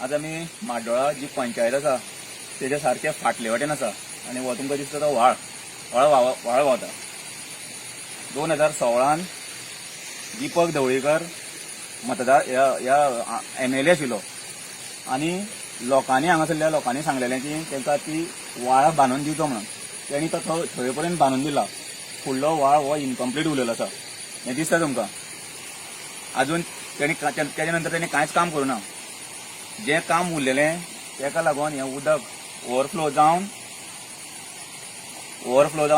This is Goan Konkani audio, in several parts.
आज आमी म्हाड्डोळा जी पंचायत आसा तेच्या सारके फाटले वाटेन आसा आनी हो तुमकां दिसता तो व्हाळ व्हाळ व्हाळ व्हांवता. 2016 दीपक ढवळीकर मतदार ह्या MLA आशिल्लो आनी लोकांनी हांगासरल्या लोकांनी सांगलेलें की तांकां ती व्हाळ बांदून दिवचो म्हणून. तेणी तो थंय पर्यंत बांदून दिला. फुडलो व्हाळ हो इनकम्प्लीट उरलेलो आसा, हें दिसता तुमकां. अजून तेणी तेच्या नंतर तेणी कांयच काम करूं ना. जें काम उरलेलें तेका लागून हें उदक ओवरफ्लो जावन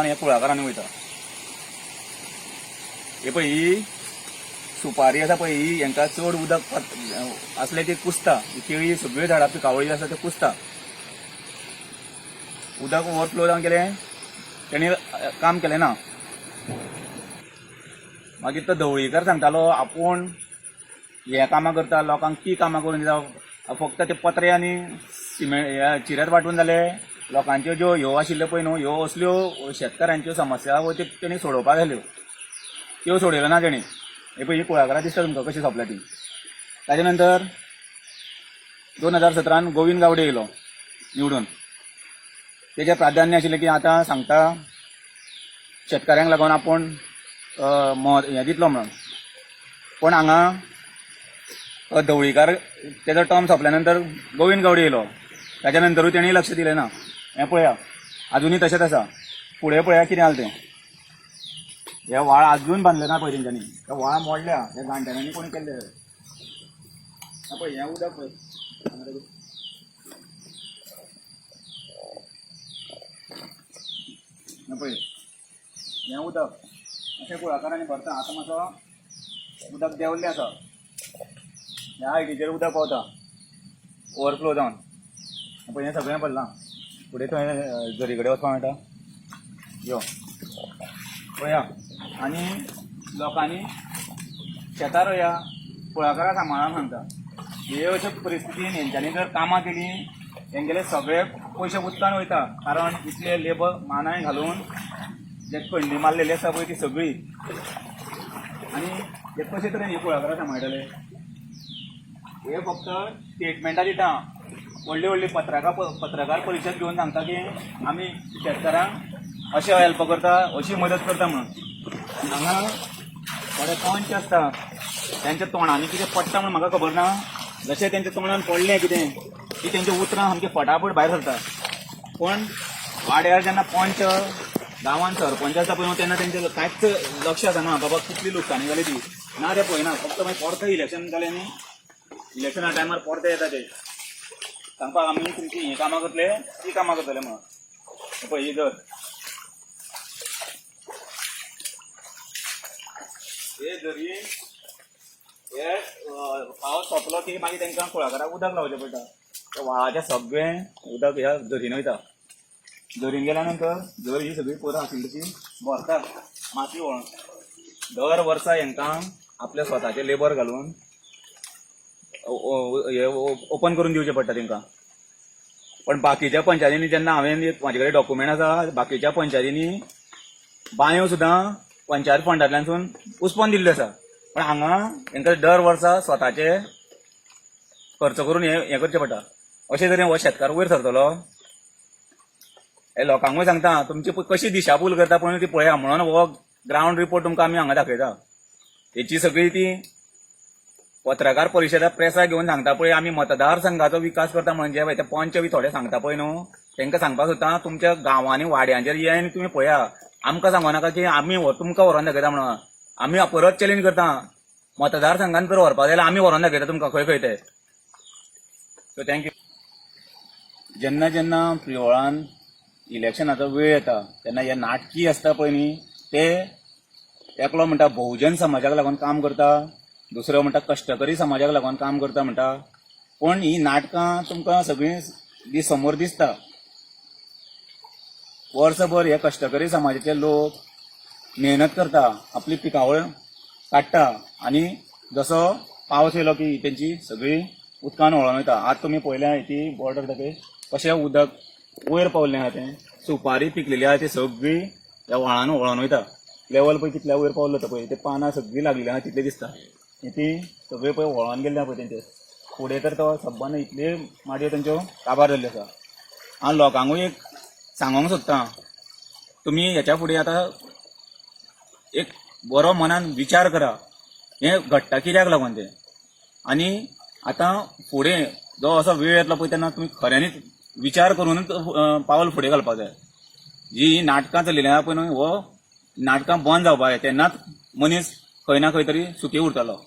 हें कुळागरांनी वयता. हे पळय ही सुपारी आसा पळय, ही हेंकां चड उदक आसलें की कुसता. ही केळी सगळीं झाडां पिकावळी आसा ते कुसता. उदक ओवरफ्लो जावन गेलें, तेणी काम केलें ना. मागीर तो ढवळीकर सांगतालो आपूण हें कामां करता, लोकांक ती कामां करून दिता. फक्त ते पत्रे आनी सिमेंट चिऱ्यात वांटून जाले. लोकांच्यो ज्यो ह्यो आशिल्ल्यो पळय न्हू, ह्यो असल्यो शेतकारांच्यो समस्या त्यो तेणी सोडोवपाक जाल्यो, त्यो सोडयल्यो ना तेणी. हे पळय ही कुळागरां दिसता तुमकां कशी सोंपल्या ती. ताजे नंतर 2017 गोविंद गावडे येयलो निवडून. तेजें प्राधान्य आशिल्लें की आतां सांगता शेतकाऱ्यांक लागून आपूण हें दितलो म्हणून. पूण हांगा ढवळीकार तेजो टर्म सोंपल्या नंतर गोविंद गावडे येयलो, ताच्या नंतरूय तेणी लक्ष दिलें ना. हें पळया अजुनूय तशेंच आसा. फुडें पळया कितें जालें तें. हे व्हाळ अजून बांदले ना पळय तेंच्यांनी. हे व्हाळ मोडल्या, हे जाणटेल्यांनी कोणी केल्ले. हें पळय हें उदक पळय, हें पळय हें उदक अशें कुळागरांनी भरता. आतां मातसो उदक देंवल्लें आसा, ह्या हायटीचेर उदक पावता ओवरफ्लो जावन. पळय हें सगळें भरलां. फुडें थंय झरी कडेन वचपाक मेळटा. यो पळया. आनी लोकांनी शेतां रोया, कुळागरां सांबाळा सांगता. हे अशे परिस्थितीन हेंच्यांनी जर कामां केलीं, हेंगेले सगळे पयशे उदकान वयता. कारण इतले लेबर मानाय घालून जे खंडी मारलेली आसा पळय ती सगळी. आनी हे कशे तरेन ही कुळागरां सांबाळटले? हे फक्त स्टेटमेंटां दिता. व्हडली व्हडली पत्रकार परिशद घेवन सांगता की आमी शेतकारांक अशें हेल्प करता, अशी मदत करता म्हणून. हांगा थोडे पंच आसता, तेंच्या तोंडांनी कितें पडटा म्हूण म्हाका खबर ना. जशें तेंच्या तोंडान पडलें कितें की तेंची उतरां सामकी फटाफट भायर सरता. पूण वाड्यार जेन्ना पंच गांवान सरपंच आसता पळय तेन्ना तेंचें कांयच लक्ष आसना बाबा कितली लुकसाणी जाली ती ना, ते पळयना. फक्त मागीर परतें इलेक्शन जालें न्ही, इलेक्शना टायमार परते येता ते सांगपाक आमी तुमची हीं कामां करतले, ती कामां करतले म्हणून. पळय ही जर हे जरी हे पावस सोंपलो की मागीर तांकां कुळागराक उदक लावचें पडटा. त्या व्हाळाचें सगळें उदक ह्या झरीन वयता. झरीन गेल्या नंतर झर ही सगळी पोरां आशिल्ली ती भरता माती व्हळोन. दर वर्सा हेंकां आपल्या स्वताचे लेबर घालून हे ओपन करून दिवचें पडटा तांकां. पण बाकीच्या पंचायतींनी जेन्ना हांवें म्हाजे कडेन डॉक्युमेंट आसा, बाकीच्या पंचायतींनी बांयो सुद्दां पंचायत फंडांतल्यानसून उसपोन दिल्ल्यो आसा. पण हांगा तांकां दर वर्सा स्वताचे खर्च करून हें करचें पडटा. अशें तरेन हो शेतकार वयर सरतलो. हे लोकांकूय सांगता तुमची कशी दिशाभूल करता पळय ती पळया म्हणून हो ग्रावंड रिपोर्ट तुमकां आमी हांगा दाखयता. हेची सगळी ती पत्रकार परिशदा प्रेसाक घेवन सांगता पळय आमी मतदारसंघाचो विकास करता म्हणजे ते पंच बी थोडे सांगता पळय न्हू, तांकां सांगपाक सोदता तुमच्या गांवांनी वाड्यांचेर ये आनी तुमी पळया. आमकां सांगू नाका की आमी तुमकां व्हरोन दाखयता म्हणून. आमी परत चॅलेंज करता, मतदारसंघान जर व्हरपाक जाल्यार आमी व्हरोन दाखयता तुमकां खंय खंय ते. So thank you. जेन्ना जेन्ना प्रियोळान इलेक्शनाचो वेळ येता तेन्ना हे नाटकी आसता पळय न्ही, ते एकलो म्हणटा बहुजन समाजाक लागून काम करता, दुसरो म्हणटा कश्टकरी समाजाक लागून काम करता म्हणटा. पूण ही नाटकां तुमकां सगळीं समोर दिसता. वर्सभर हे कश्टकरी समाजाचे लोक मेहनत करता, आपली पिकावळ काडटा आनी जसो पावस येयलो की तेंची सगळी उदकान व्हळोन वयता. आतां तुमी पळयल्या ती बॉर्डर दाखय कशें उदक वयर पावल्लें आहा. तें सुपारी पिकलेली आहा ती सगळी ह्या व्हाळान व्हळोन वयता. लेवल पळय कितल्या वयर पावलो तो पळय, ते पानां सगळीं लागलेली आहा तितलें दिसता. ती सगळी पळय व्हळोन गेल्ली आहा पळय तेंचे. फुडें तर तो सबंद इतले माडयो तेंच्यो काबार जाल्ल्यो आसा. हांव लोकांकूय एक सांगोंक सोदता, तुमी हेच्या फुडें आतां एक बरो मनान विचार करा, हें घडटा कित्याक लागून तें. आनी आतां फुडें जो असो वेळ येतलो पळय तेन्ना तुमी खऱ्यांनीच विचार करूनच पावल फुडें घालपाक जाय. जी ही नाटकां चलिल्लीं आहा पळय न्हू, हो नाटकां बंद जावपाक जाय, तेन्नाच मनीस खंय ना खंय तरी सुखी उरतलो.